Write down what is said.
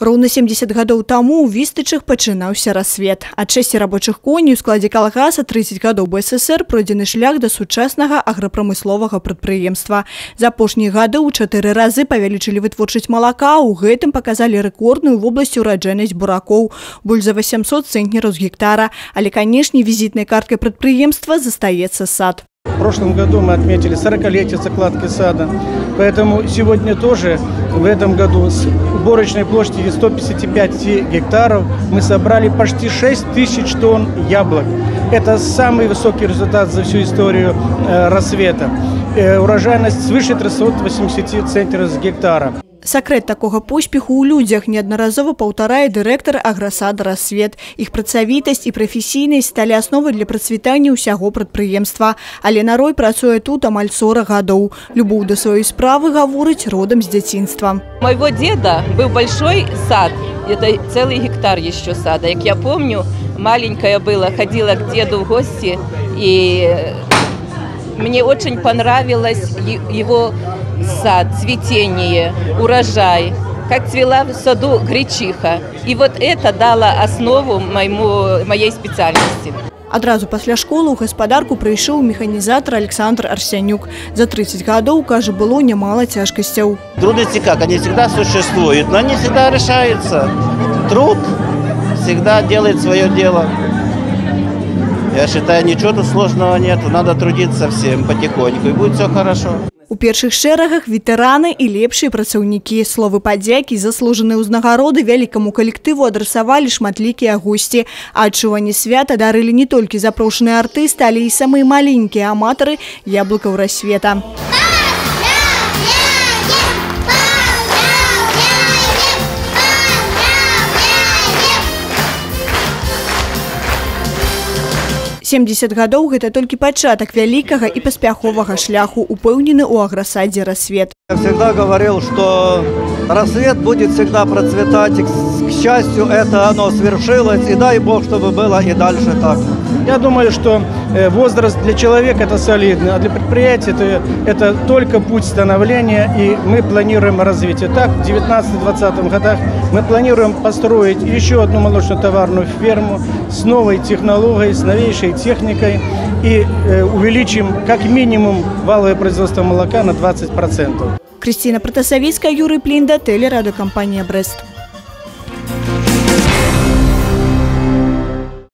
Роўна 70 гадоў таму ў Вістычах пачынаўся рассвет. Ад 6 рабочых коней у складзе калгаса 30 гадоў БССР пройдзены шлях да сучаснага аграпрамысловага прадпрыемства. За апошнія гады ў 4 разы павялічылі вытворчасць малака, у гэтым паказалі рэкордную вобласці ураджайнасць буракоў – больш за 800 цэнтнераў з гектара. Але, канешне, візітнай карткай прадпрыемства застаецца сад. В прошлом году мы отметили 40-летие закладки сада, поэтому сегодня тоже в этом году с уборочной площади 155 гектаров мы собрали почти 6 тысяч тонн яблок. Это самый высокий результат за всю историю рассвета. Урожайность свыше 380 центнеров с гектара. Сакрэт такога поспеху ў людзях неаднаразова паўтарае дырэктар аграсада «Рассвет». Іх працавітасць і прафесійнасць сталі асновай для працвітання ўсяго прадпрыемства. Алена Рой працуе тут амаль 40 гадоў. Любоў да сваёй справы, гаворыць, родам з дзяцінства. У моего деда был большой сад, это целый гектар еще сада. Как я помню, маленькая была, ходила к деду в гости, и мне очень понравилось его сад, цветение, урожай, как цвела в саду гречиха. И вот это дало основу моей специальности. Адразу пасля школы ў гаспадарку прыйшоў механізатар Александр Арсенюк. За 30 гадоў, кажа, было нямала цяжкасцяў. Трудности как? Они всегда существуют, но они всегда решаются. Труд всегда делает свое дело. Я считаю, ничего тут сложного нету. Надо трудиться всем потихоньку, и будет все хорошо. У першых шэрагах ветэраны і лепшыя працаўнікі. Словы падзякі, заслужаныя ўзнагароды вялікаму калектыву адрасавалі шматлікія госці. А адчуванне свята дарылі не толькі запрошаныя артысты, але і самыя маленькія аматары яблыкаў рассвета. 70 гадоў гэта толькі пачатак вялікага і паспяховага шляху, упэўнены ў аграсадзе «Рассвет». Я всегда говорил, что «Рассвет» будет всегда процветать. К счастью, это оно свершилось, и дай Бог, чтобы было и дальше так. Я думаю, что возраст для человека это солидный, а для предприятия это только путь становления, и мы планируем развитие. Так, в 19-20 годах мы планируем построить еще одну молочно-товарную ферму с новой технологией, с новейшей техникой, и увеличим как минимум валовое производство молока на 20%. Кристина Протасовицкая, Юрий Плинда, телерадиокомпания «Брест».